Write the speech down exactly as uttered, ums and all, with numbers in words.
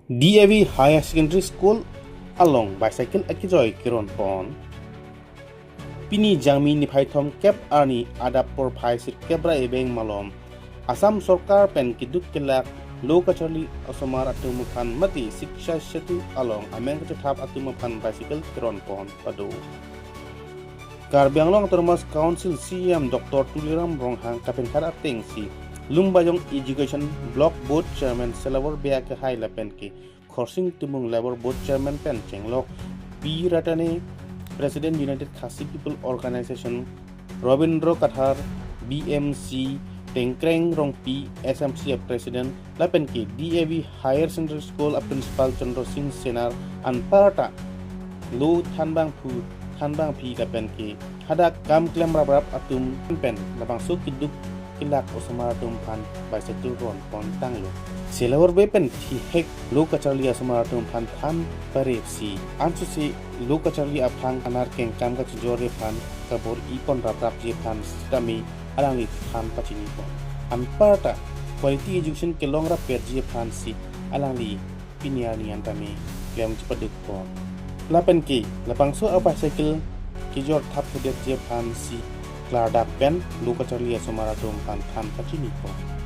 D A V Higher Secondary School along bicycle akejoi keron pon. Pini Jangmi niphai thomkep arni adap porphai sirkep ra ebeng malom Assam Sorkar pen keduk kelak lo kacharli osomar atum aphan mate Shiksha Setu along ameng kachethap atum aphan bicycle keron pon pado. Karbi Anglong Autonomous Council C E M Doctor Tuliram Ronghang kapingkhat atengsi Lumbajong Education Block Board Chairman Selawor Bey akehai lapen ke Khorsing Timung Labour Board Chairman pen chenglok P Ratane, President United Khasi People Organization, Robindra Kathar, B M C, Tengkreng Rongpi, S M C a President, lapen ke D A V Higher Secondary School a Principal Chandra Singh Senar anparta lo thanbang phu thanbang phi lapen ke hadak kam klem raprap atum pen labangso keduk kelak osomar atum aphan bicycle ron pon tanglo. Selawor Bey pen thihek lo kacharli osomar atum aphan than parepsi ansose lo kacharli aphan anerkeng kam kachijor aphan kabor-i pon raprapji aphan sitame alangli than pachini pon. Anparta quality education kelong rapetji aphansi alangli pini arni an tame klemji paduk pon. Lapen ke labangso a bicycle kejor thap thedetji aphansi klardak pen lo kacharli osomar atum aphan than pachini pon.